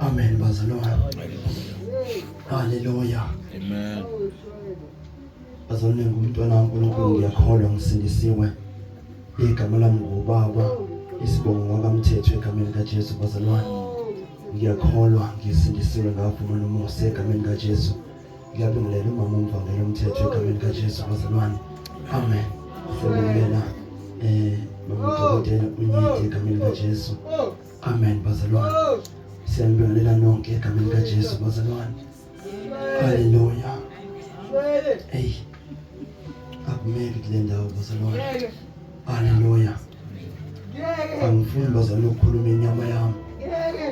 Amen bazalwane. Haleluya. Amen. Bazalwane, ngumntwana kaNkulunkulu, ngiyakholwa ngisindisiwe. Igama lami ngubaba, isibongo ngwakamthetho egameni likaJesu bazalwane. Ngiyakholwa ngisindisiwe ngafumana umusa egameni likaJesu. Ngiyabingelela umama umvangeli umthetho egameni likaJesu bazalwane. Amen. Siyabingelela mama udokotela uNyeti egameni likaJesu. Amen bazalwane. Siyanibingelela nonke egameni likaJesu bazalwane. Haleluya. Hey. Akumele kule ndawo bazalwane. Haleluya. Angifuni bazalwane ukukhuluma inyama yami.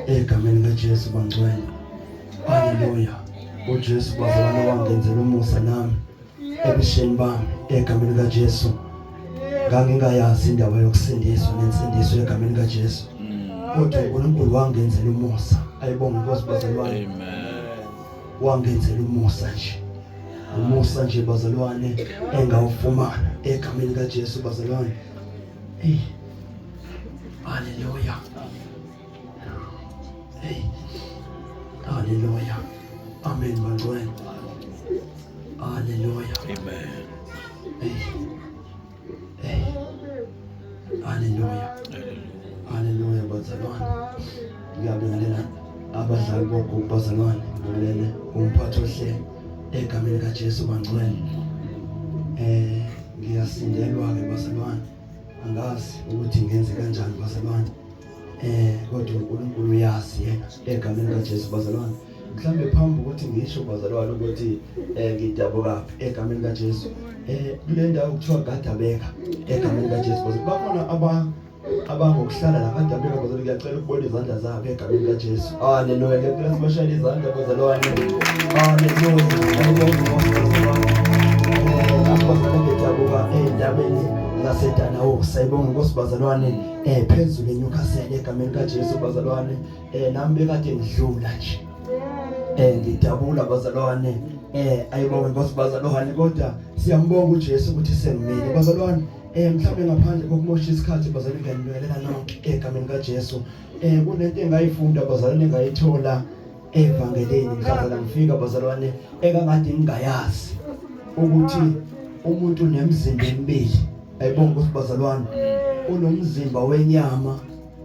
Egameni likaJesu bangcwele. Haleluya. UJesu bazalwane wangenzela umusa nami ebusheni bami egameni likaJesu. Ngangingayazi indaba yokusindiswa nensindiso egameni likaJesu. Kodwa uNkulunkulu wangenzela umusa. Ayibonge inkosi bazalwane. Amen. Wangenzela umusa nje. Umusa nje bazalwane engawufumana egameni likaJesu bazalwane. Hey. Haleluya. Hey. Haleluya. Amen bangcwele. Haleluya. Amen. Hey. Hey. Haleluya. Haleluya bazalwane. Ngiyabingelela abadlali bogugu bazalwane, ngibingelele umphathi ohlelo egameni likaJesu bangcwele. Ngiyasindelwa ke bazalwane. Angazi ukuthi ngenze kanjani bazalwane. Kodwa uNkulunkulu uyazi yena egameni likaJesu bazalwane. Mhlambe phambi ukuthi ngisho bazalwane ukuthi ngidabuka egameni likaJesu. Kule ndawo kuthiwa Gadabeka egameni likaJesu bazalwane. Bakhona abangokuhlala la Gadabeka bazalwane, ngiyacela ukubona izandla zabo egameni likaJesu. Haleluya, ngiyacela sibashayele izandla bazalwane. Haleluya. Lapho bazalwane ngidabuka endaweni zaseDanawo. Sayibonga inkosi bazalwane, phezulu eNewcastle egameni likaJesu bazalwane. Nami bekade ngidlula nje. Ngidabula bazalwane. Ayibonge inkosi bazalwane, kodwa siyambonga uJesu ukuthi sengimile bazalwane. Mhlawumbe ngaphandle kokumosha isikhathi bazalwane, ngiyanibingelela nonke egameni kaJesu. Kunento engayifunda bazalwane, engayithola evangelini mhlazana ngifika bazalwane, ekangade ngingayazi ukuthi umuntu unemizimba emibili. Ayibonge inkosi bazalwane, unomzimba wenyama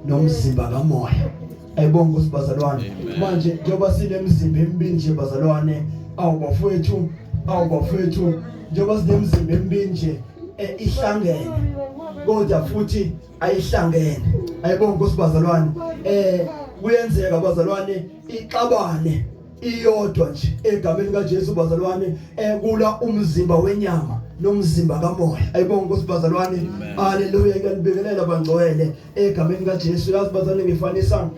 nomzimba kamoya. Ayibonge inkosi bazalwane. Manje njengoba sinemizimba emibili nje bazalwane, awu bafowethu, awu bafowethu, njengoba sinemizimba emibili nje ihlangene kodwa futhi ayihlangene. Ayibonge inkosi bazalwane. Kuyenzeka bazalwane ixabane iyodwa nje egameni kaJesu bazalwane, kula umzimba wenyama nomzimba kamoya. Ayibonge inkosi bazalwane. Haleluya, ngiyanibingelela bangcwele egameni kaJesu. Yazi bazalwane, ngifanisa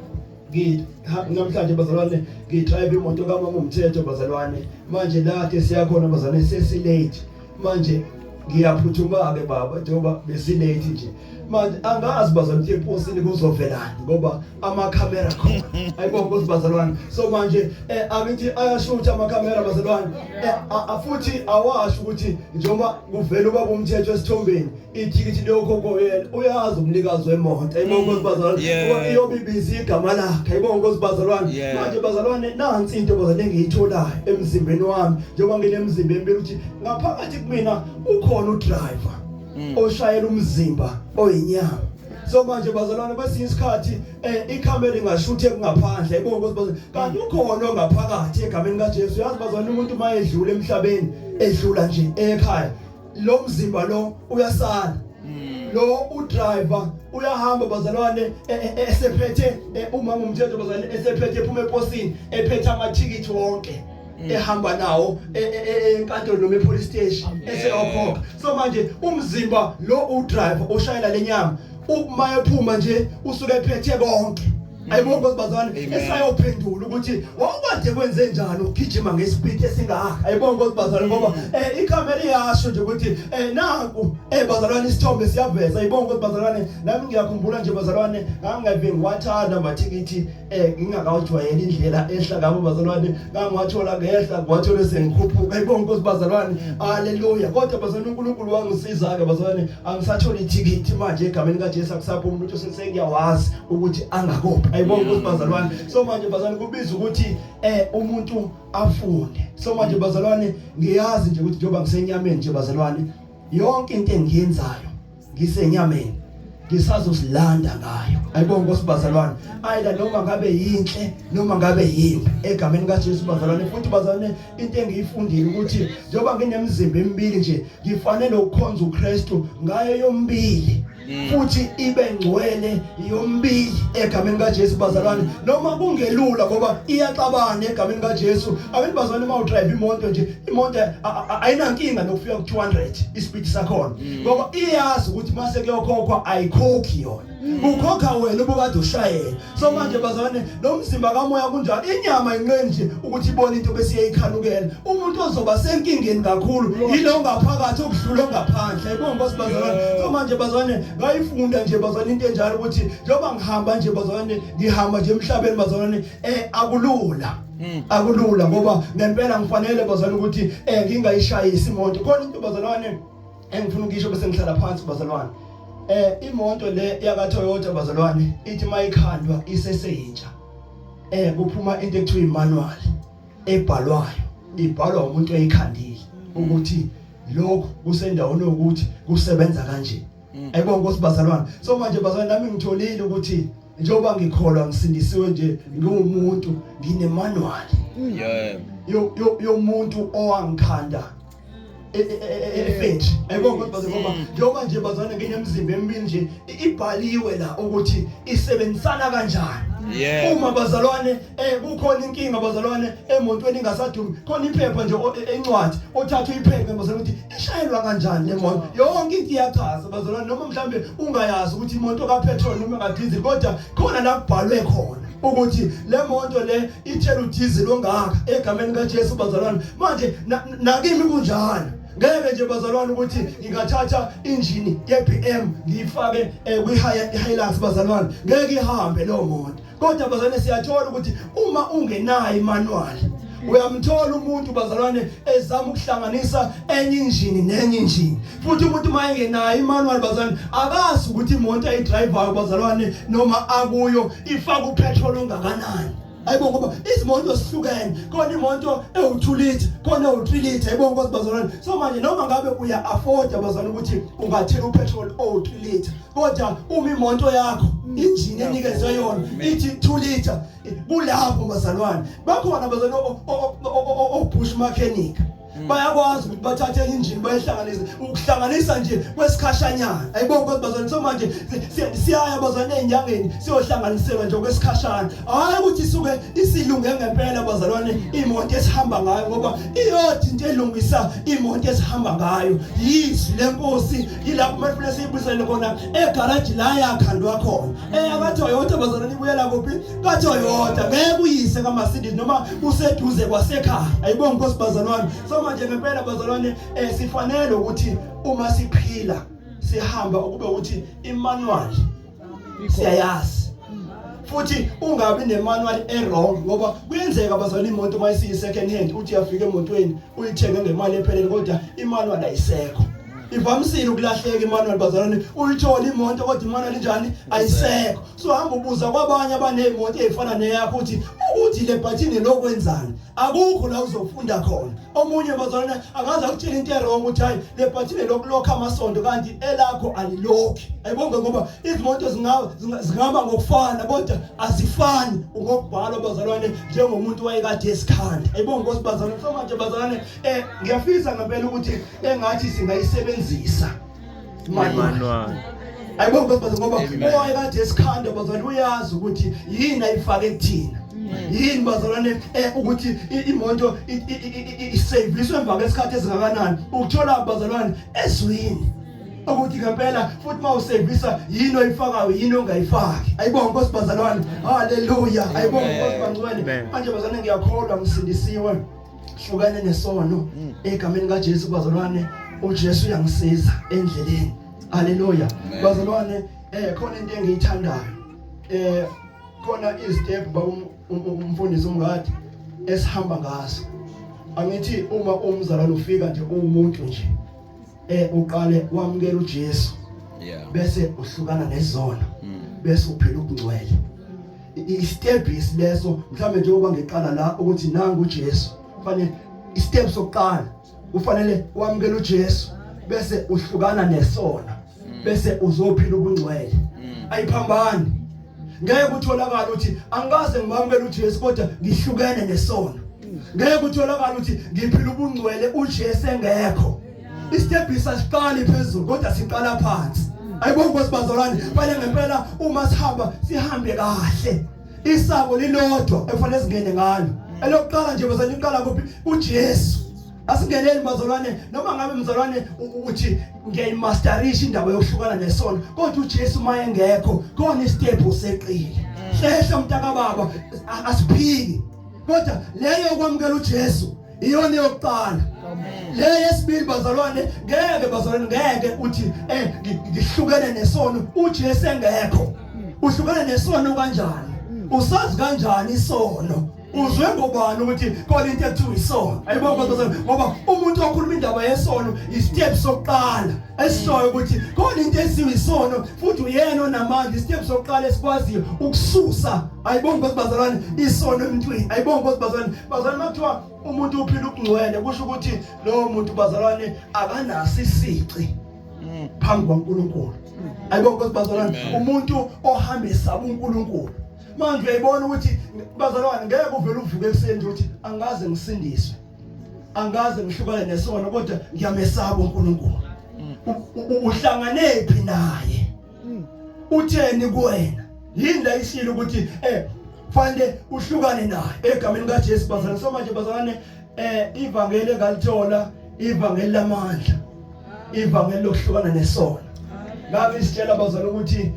namhlanje bazalwane ngidrive imoto kamama umthetho bazalwane. Manje la ke siyakhona bazalwane, sesilate manje, ngiyaphuthuma ke baba njengoba besilate nje. Manje angazi bazalwane ukuthi eposini kuzovelani ngoba amakhamera khona. Ayibonge inkosi bazalwane. So manje angithi ayashutha amakhamera bazalwane, futhi awasho ukuthi njengoba kuvela ubaba umthetho esithombeni ithikithi liyokhokhela, uyazi umnikazi wemoto. Ayibonge inkosi bazalwane, iyobibiza igama lakhe. Ayibonge inkosi bazalwane. Manje bazalwane, nansi into bazalwane engiyitholayo emzimbeni wami njengoba nginemzimba emibili, ukuthi ngaphakathi kumina ukhona udriver oshayela umzimba oyinyama. So manje bazalwane, kwesinye isikhathi ikhamera ingashuthe kungaphandle. Ayibonge inkosi bazalwane, kanti ukhona ongaphakathi egameni kaJesu. Yazi bazalwane, umuntu mayedlula emhlabeni, edlula nje ekhaya, lo mzimba lo uyasala, lo udriver uyahamba bazalwane, esephethe umama umthetho bazalwane, esephethe ephuma eposini ephethe amathikithi wonke, ehamba nawo enkantolo noma epolice station eseyokhokha. So manje umzimba lo udriver oshayela lenyama, uma ephuma nje usuke ephethe konke. Ayibonge inkosi bazalwane, esayophendula ukuthi wawukade kwenze njani ugijima ngespeed esingaka. Ayibonge inkosi bazalwane, ngoba ikhamera iyasho nje ukuthi nanku bazalwane isithombe siyaveza. Ayibonge inkosi bazalwane, nami ngiyakhumbula nje bazalwane, ngangingave ngiwathanda amathikithi ngingakawujwayeli indlela ehla ngabo bazalwane, ngangiwathola ngehla, ngiwathole sengikhuphuka. Ayibonge inkosi bazalwane. Haleluya. Kodwa bazalwane, uNkulunkulu wangisiza ke bazalwane, angisatholi ithikithi manje egameni kaJesu, akusaphumi umuntu, sengiyawazi ukuthi angakuphi. Ayibonga ukuthi bazalwane. So manje bazalwane, kubiza ukuthi umuntu afunde. So manje bazalwane, ngiyazi nje ukuthi njengoba ngisenyameni nje bazalwane, yonke into engiyenzayo ngisenyameni ngisazosilanda ngayo. Ayibonga Nkosi bazalwane. Ayila noma ngabe yinhle noma ngabe yimbi, egameni kaJesu bazalwane. Futhi bazalwane, into engiyifundile ukuthi njengoba nginemizimba emibili nje, ngifanele ukukhonza uKristu ngayo yombili, futhi ibe ngcwele yombili egameni kaJesu bazalwane, noma kungelula ngoba iyaxabana egameni kaJesu. Abantu bazalwane, uma udrive imoto nje, imoto ayinankinga nokufika ku 200 ispeed sakhona, ngoba iyazi ukuthi mase kuyokhokhwa ayikhokhi yona, kukhokha wena ubukade ushayela. So manje bazalwane, lo mzimba kamoya kunjalo, inyama inqeni nje ukuthi ibone into bese iyayikhanukela. Umuntu ozoba senkingeni kakhulu yilo ngaphakathi okudlula ongaphandle. Ayibonga Nkosi bazalwane. So manje bazalwane, ngayifunda nje bazalwane into enjalo ukuthi njengoba ngihamba nje bazalwane, ngihamba nje emhlabeni bazalwane, akulula, akulula, ngoba ngempela ngifanele bazalwane ukuthi ngingayishayisi imoto. Khona into bazalwane engifuna ukuyisho bese ngihlala phansi bazalwane. Imoto le yaka Toyota bazalwane, ithi mayikhandwa iseseyintsha, kuphuma into ekuthiwa imanual ebhalwayo, ibhalwa umuntu oyikhandile ukuthi lokhu kusendaweni yokuthi kusebenza kanje. Ayibonga Nkosi bazalwane. So manje bazalwane, nami ngitholile ukuthi njengoba ngikholwa, ngisindisiwe nje, ngiwumuntu, ngine manual yomuntu owangikhanda efethu. Ayibonga Nkosi bazalwane, ngoba njengoba nje bazalwane nginemizimba emibili nje, ibhaliwe la ukuthi isebenzisana kanjani. Uma bazalwane kukhona inkinga bazalwane emotweni ingasadumi, khona iphepha nje, encwadi othatha uyipheke bazalwane ukuthi ishayelwa kanjani le moto. Yonke into iyachaza bazalwane, noma mhlambe ungayazi ukuthi imoto ka petrol noma ka diesel, kodwa khona la kubhalwe khona ukuthi le moto le ithela udiesel ongaka egameni kaJesu bazalwane. Manje nakimi kunjalo, ngeke nje bazalwane ukuthi ngingathatha injini ye-BM ngiyifake kwi-Hilux bazalwane, ngeke ihambe leyo moto. Kodwa bazalwane, siyathola ukuthi uma ungenayo imanual, uyamthola umuntu bazalwane ezama ukuhlanganisa enye injini nenye injini. Futhi umuntu uma engenayo imanual bazalwane, akazi ukuthi imoto ayidrivayo bazalwane noma akuyo ifaka upetrol ongakanani. Ayibo, ngoba izimoto zihlukene, khona imoto ewu2 liter, khona ewu3 liter. Ayibo Nkosi bazalwane. So manje noma ngabe uya afford bazalwane ukuthi ungathela upetrol owu3 liter, kodwa uma imoto yakho injini enikezwe yona ithi 2 liter, kulapho bazalwane bakhona bazalwane o-bush mechanic bayakwazi ukuthi bathathe injini bayihlanganise, ukuhlanganisa nje kwesikhashanyana. Ayibonga Nkosi bazalwane. So manje siyaya bazalwane ezinyangeni siyohlanganiselwa nje kwesikhashana, hayi ukuthi isuke isilunge ngempela bazalwane imoto esihamba ngayo, ngoba iyodwa into elungisa imoto esihamba ngayo yizwi lenkosi. Yilapho kumele siyibuyisele khona egaraji la yakhandwa khona, eyakaToyota bazalwane. Ibuyela kuphi? KaToyota. Ngeke uyise kaMercedes noma useduze kwasekhaya. Ayibonga Nkosi bazalwane. So manje ngempela bazalwane, sifanele ukuthi uma siphila sihamba ukube ukuthi imanual siyayazi, futhi ungabi nemanual e-wrong, ngoba kuyenzeka bazalwane imoto uma isiyi second hand, uthi uyafika emotweni uyithenge ngemali ephelele kodwa imanual ayisekho. Ivamisile ukulahleka imanual bazalwane, uyithola imoto kodwa imanual injani? Ayisekho. So hamba ubuza kwabanye abanezimoto ezifana neyakho ukuthi le bhathini lokwenzani. Akukho la uzofunda khona. Omunye bazalwane akaze akutshela into ewrong ukuthi hayi, le bhathini lokulokha amasondo, kanti elakho alilokhi. Ayibonge, ngoba izimoto zingaba ngokufana kodwa azifani ngokubhalwa bazalwane, njengomuntu wayekade esikhanda. Ayibonge Nkosi bazalwane. So manje bazalwane, ngiyafisa ngempela ukuthi engathi singayisebenzisa manual. Ayibonge Nkosi bazalwane, ngoba owayekade esikhanda bazalwane uyazi ukuthi yini ayifake kuthina, yini bazalwane ukuthi imoto iseviswe emva kwesikhathi esingakanani. Ukuthola bazalwane ezwini ukuthi ngempela futhi mawusevisa yini oyifakayo, yini ongayifaki. Ayibonge Nkosi bazalwane. Haleluya. Ayibonge Nkosi bangcwele. Manje bazalwane, ngiyakholwa ngisindisiwe, hlukane nesono egameni kaJesu bazalwane. uJesu uyangisiza endleleni. Haleluya bazalwane. Khona into engiyithandayo, khona izitep ba umfundisi umngadi esihamba ngazo. Angithi uma umzalwane ufika nje umuntu nje, uqale wamukela uJesu, bese uhlukana nezono, bese uphila ukungcwele. Istep leso mhlawumbe njengoba ngiqala la ukuthi nangu uJesu, kufanele istep sokuqala ufanele wamukele uJesu bese uhlukana nesono, bese uzophila ubungcwele. Ayiphambani. Ngeke utholakala ukuthi angikaze ngimamukele uJesu kodwa ngihlukene nesono. Ngeke utholakala ukuthi ngiphila ubungcwele uJesu engekho. Isitebhisi asiqali phezulu kodwa siqala phansi. Ayibonke kwesibazalwane, fanele ngempela uma sihamba sihambe kahle. Isango lilodwa ekufanele singene ngalo. Elokuqala nje bazalwane, iqala kuphi? UJesu. Asingeneli bazalwane, noma ngabe mzalwane uthi ngiyayimasterisha indaba yokuhlukana nesono, kodwa uJesu mayengekho khona istep useqile. Hlehla mntaka baba, asiphiki. Kodwa leyo kwamukela uJesu iyona yokuqala. Le yesibili bazalwane, ngeke bazalwane, ngeke uthi ngihlukene nesono uJesu engekho. Uhlukene nesono kanjani? Usazi kanjani isono? Uzwe ngobani ukuthi khona into ekuthiwa isono? Ayibonke bazalwane, ngoba umuntu okhuluma indaba yesono istep sokuqala esishoyo ukuthi khona into esiwa isono, futhi uyena onamandla. Istep sokuqala esikwaziyo ukususa, ayibonke bazalwane, isono emntwini. Ayibonke bazalwane. Bazalwane, makuthiwa umuntu uphila ubungcwele, kusho ukuthi lowo muntu bazalwane akanaso isici phambi kwaNkulunkulu. Ayibonke bazalwane, umuntu ohamba esaba uNkulunkulu. Manje uyayibona ukuthi bazalwane ngeke uvele uvuke ekuseni nje uthi angaze ngisindiswe, angaze ngihlukane nesono, kodwa ngiyamesaba uNkulunkulu. Uhlanganephi naye? Utheni kuwena? Yini la ishilo ukuthi fanele uhlukane naye egameni kaJesu bazalwane? So manje bazalwane, ivangeli engalithola, ivangeli lamandla, ivangeli lokuhlukana nesono. Ngabe isitshela bazalwane ukuthi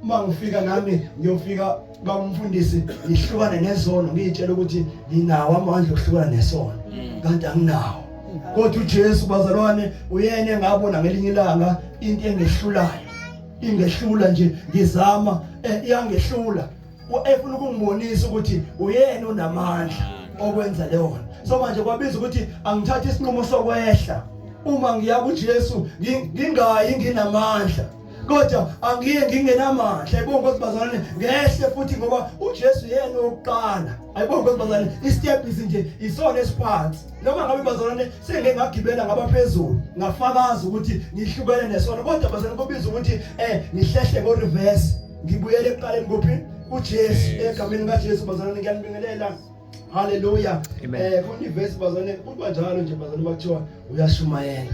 uma ngifika nami ngiyofika bamfundisi ngihlukane nezono, ngiyitshela ukuthi nginawo amandla okuhlukana nesono, kanti anginawo. Kodwa uJesu bazalwane uyena engabona ngelinye ilanga into engehlulayo, ingehlula nje ngizama, iyangehlula, efuna ukungibonisa ukuthi uyena onamandla okwenza leyo. So manje kwabiza ukuthi angithathe isinqumo sokwehla uma ngiya kuJesu, ngingayi nginamandla, kodwa angiye ngingenamandla. Ayibonke Nkosi bazalwane, ngehle futhi ngoba uJesu yena owokuqala. Ayibonke Nkosi bazalwane, istep nje isona esiphansi. Noma ngabe bazalwane sengeke ngagibela ngabaphezulu ngafakaza ukuthi ngihlukene nesono, kodwa bazalwane kubiza ukuthi ngihlehle ngo reverse, ngibuyele ekuqaleni kuphi? UJesu. Egameni kaJesu bazalwane ngiyanibingelela. Haleluya. Kunivesi bazalwane, kuba njalo nje bazalwane, bakuthiwa uyashumayela,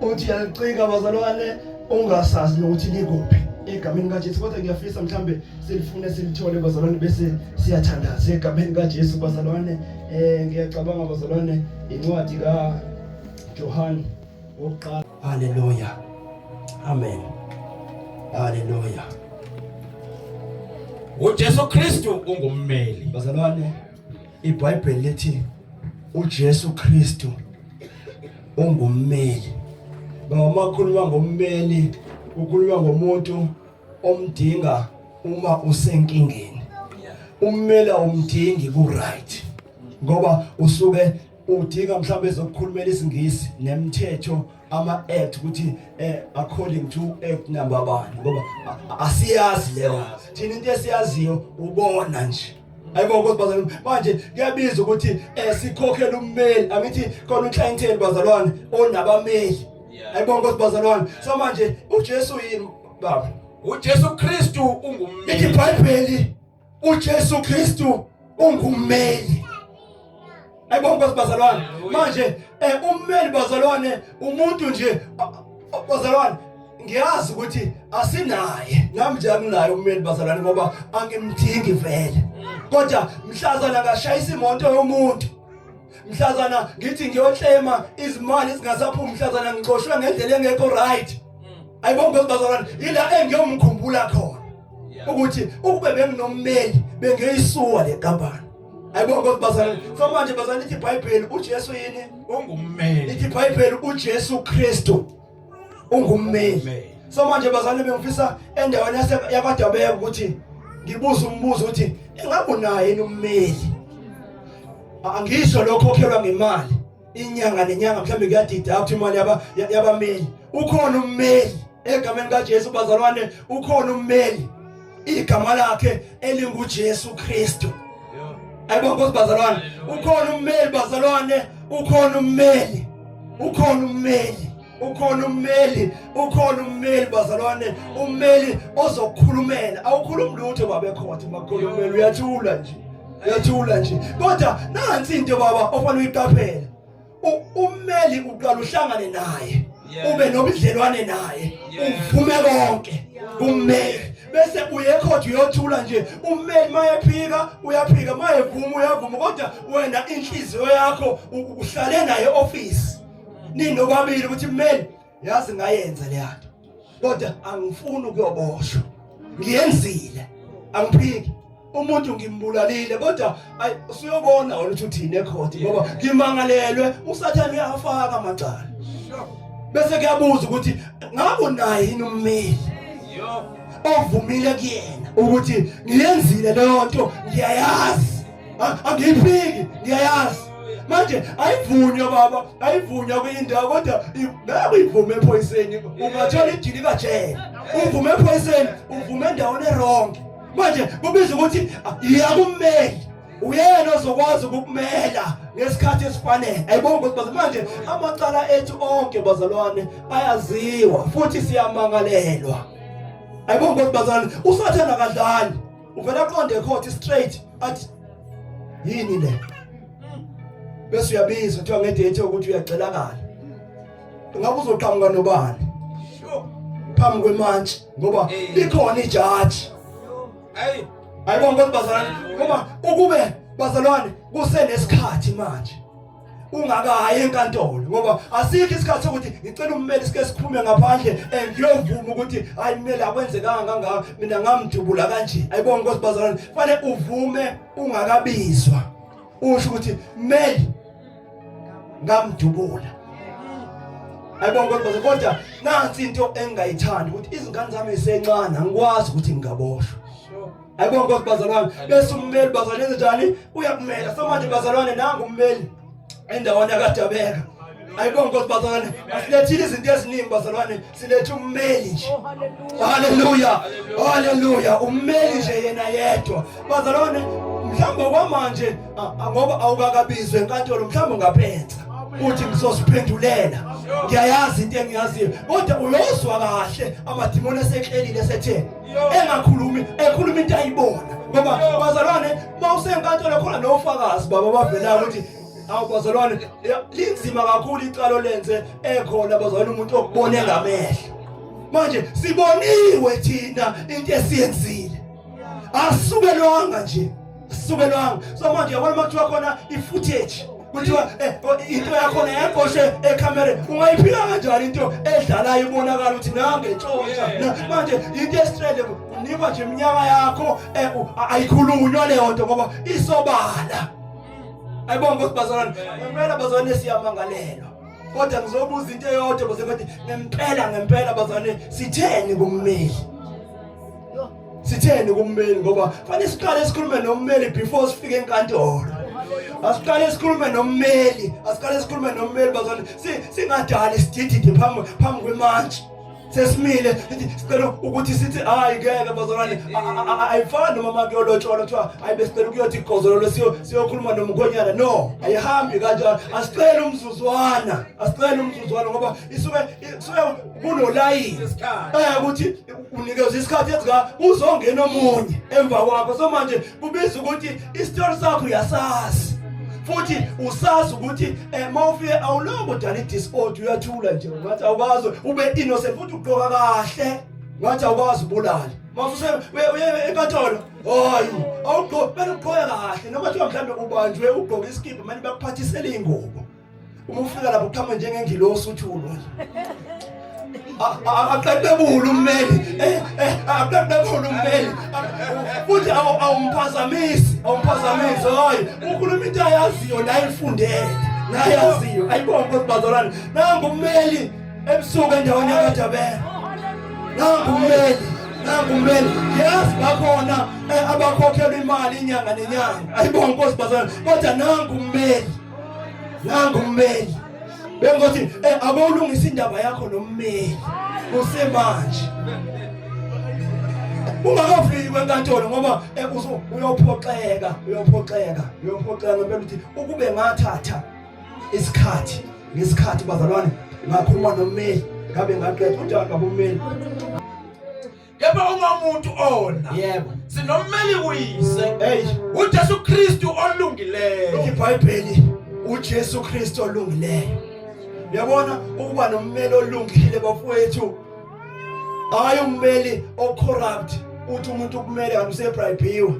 uthi uyacika bazalwane, ungasazi nokuthi likuphi egameni kaJesu. Kodwa ngiyafisa mhlambe silifune silithole bazalwane, bese siyathandaza egameni kaJesu bazalwane. Ngiyacabanga bazalwane incwadi ka Johan wokuqala. Haleluya, amen, haleluya. UJesu Kristu ungummeli. Bazalwane, iBhayibheli lithi uJesu Kristu ungummeli. Ngoba makhuluma ngommeli, ukhuluma ngomuntu omdinga uma usenkingeni. Ummeli awumdingi ku right, ngoba usuke udinga mhlawumbe ezokukhulumela isiNgisi nemithetho, ama act, ukuthi according to act number bani, ngoba asiyazi leyo. Thina into esiyaziyo ubona nje. Ayibonke Nkosi bazalwane, manje kuyabiza ukuthi sikhokhele ummeli. Angithi khona uclientele bazalwane onabameli? Ayibonke Nkosi bazalwane. So manje uJesu yini baba? UJesu Kristu Lithi ungummeli. iBhayibheli uJesu Kristu ungummeli. Ayibonke Nkosi bazalwane. Manje ummeli bazalwane umuntu nje bazalwane, ngiyazi ukuthi asinaye, nami nje anginaye ummeli bazalwane, ngoba angimdingi vele. Kodwa mhlazana ngashayisa imoto yomuntu, mhlazana ngithi ngiyoklema izimali ezingasaphumi, mhlazana ngixoshwe ngendlela engekho right, ayibonke bazalwane, ila engiyomkhumbula khona ukuthi ukube benginommeli bengeyisuwa le kampani. Ayibonke bazalwane. So manje bazalwane, lithi iBhayibheli uJesu yini? Ungummeli. Lithi iBhayibheli uJesu Kristu ungummeli. So manje bazalwane, bengifisa endaweni yakwaDabeka ukuthi ngibuze umbuzo ukuthi engabe unaye yini ummeli? Angisho lokho okhokhelwa ngemali inyanga nenyanga, mhlawumbe kuyadeduct imali yabameli. Ukhona ummeli egameni kaJesu bazalwane, ukhona ummeli. Igama lakhe elinguJesu Kristu. Ayibonke Nkosi bazalwane. Ukhona ummeli bazalwane, ukhona ummeli. Ukhona ummeli. Ukhona ummeli, ukhona ummeli bazalwane, ummeli ozokukhulumela. Awukhulumi lutho baba ekhothe, makukhona ummeli uyathula nje. Uyathula nje. Kodwa nansi into baba ofanele uyiqaphele. Ummeli uqala uhlangane naye ube nobudlelwane naye uvume konke kummeli bese uyekhotha uyothula nje ummeli mayephika uyaphika mayevuma uyavuma kodwa wena inhliziyo yakho uhlale naye office ninobabili ukuthi mmeli yazi ngayenza leyanto kodwa angifuni ukuyoboshwa ngiyenzile angiphiki umuntu ngimbulalile kodwa ay usuyobona wena ukuthi uthini ekhoti ngoba ngimangalelwe usathane uyafaka amacala bese kuyabuza ukuthi ngabe unaye yini ummeli ovumile kuyena ukuthi ngiyenzile leyo nto ngiyayazi angiyiphiki ngiyayazi manje ayivunywa baba ayivunywa kuyindawo kodwa ngeke uyivume ephoyiseni ungathola idili kajele uvume ephoyiseni uvume endaweni erong manje kubiza ukuthi iya kummeli uyena ozokwazi ukukumela ngesikhathi esifanele ayibonge ukuthi manje amacala ethu onke bazalwane ayaziwa futhi siyamangalelwa ayibonge ukuthi bazalwane usathane akadlali uvela aqonde ecourt straight athi yini le bese uyabizwa kuthiwa ngedate ukuthi uyacelakala ngabe uzoqhamuka nobani phambi kwemantshi ngoba likhona ijaji hey ayibonke bazalwane ngoba ukube bazalwane kusenesikhathi manje ungakayi enkantolo ngoba asikho isikhathi sokuthi ngicela ummeli sike siphume ngaphandle eh, ngiyovuma ukuthi hayi mmeli akwenzekanga kangaka mina ngamdubula kanje ayibonke Nkosi bazalwane fanele uvume ungakabizwa usho ukuthi mmeli ngamdubula ayibonke Nkosi bazalwane kodwa nansi into engingayithandi ukuthi izingane zami zisencane angikwazi ukuthi ngingaboshwa Ayibonke Nkosi bazalwane. Bese ummeli bazalwane enze njani? Uyakumela. So manje bazalwane nangu ummeli endaweni yakadabeka. Ayibonke Nkosi bazalwane. Asilethile izinto eziningi bazalwane, silethe ummeli nje. Haleluya. Haleluya. Ummeli nje yena yedwa. Bazalwane mhlawumbe kwamanje ngoba awukakabizwe enkantolo mhlawumbe ungapensa uthi ngizosiphendulela ngiyayazi into engiyaziyo kodwa uyozwa kahle amadimoni eseklelile esethe engakhulumi ekhuluma into ayibona ngoba bazalwane uma usenkantolo khona nofakazi baba bavelayo ukuthi awu bazalwane linzima kakhulu icalo lenze ekhona bazalwane umuntu okubone ngamehlo manje siboniwe thina into esiyenzile asukelwanga nje asukelwanga so manje yabona uma kuthiwa khona i-footage kuthiwa eh, into yakhona yaqoshe ekhamereni ungayiphila kanjani into edlalayo ibonakala ukuthi nange ntshontsha manje into esitrele unikwa nje iminyaka yakho eh, ayikhulunywa leyo nto ngoba isobala ayibonge ukuthi bazalwane ngempela bazalwane siyamangalelwa kodwa ngizobuza into eyodwa bazalwane ngempela ngempela bazalwane sitheni kummeli Sitheni kummeli ngoba fanele siqale sikhulume nommeli before sifike enkantolo. Asiqale sikhulume nommeli, asiqale sikhulume nommeli bazalwane. Singadali sididide phambi phambi kwemantshi. Sesimile sithi sicela ukuthi sithi hayi ngeke bazalwane ayifani noma makuyolotsholwa kuthiwa hayi besicela ukuyothi igozololo siyo siyokhuluma nomkhonyana no ayihambi kanjalo asicela umzuzwana asicela umzuzwana ngoba isuke isuke kunolayini eh ukuthi unikezwe isikhathi esika uzongena omunye emva kwakho so manje kubiza ukuthi isitori sakho uyasazi futhi usazi ukuthi eh mawufike awulongo udala i-disorder uyathula nje ngathi awukazi ube innocent futhi ugqoka kahle ngathi awukazi ubulale mawuse uye enkantolo hayi awugqoki bese ugqoka kahle noma kuthiwa mhlawumbe ubanjwe ugqoke isikibha manje bakuphathisele ingubo uma ufika lapho uqhamuke njengengilosi uthulwa nje aqeqebule ummeli eh, eh, aqeqebule ummeli futhi awumphazamisi awumphazamisi hayi ukhuluma into ayaziyo nayifundele nayaziyo ayibonke ukuthi bazalwane nangu ummeli ebusuku endaweni yakajabela nangu ummeli nangu ummeli yazi bakhona eh, abakhokhelwa imali inyanga nenyanga ayibonke nkosi bazalwane kodwa nangu ummeli nangu ummeli bengothi eh akolungisa indaba yakho nommeli kusemanje Ungakafiki kwenkantolo ngoba eh, uyophoxeka, uyophoxeka, uyophoxeka ngempela ukuthi ukube ngathatha isikhathi ngesikhathi bazalwane ngakhuluma nommeli ngabe ngaqeda unjani baba ummeli. Kepha uma umuntu ona, Yebo. sinommeli kuyise, Hey, uJesu Kristu olungileyo. iBhayibheli uJesu Kristu olungileyo. Uyabona ukuba nommeli olungile bafowethu. Hayi ummeli ocorrupt uthi umuntu kumele kanti usebribewe.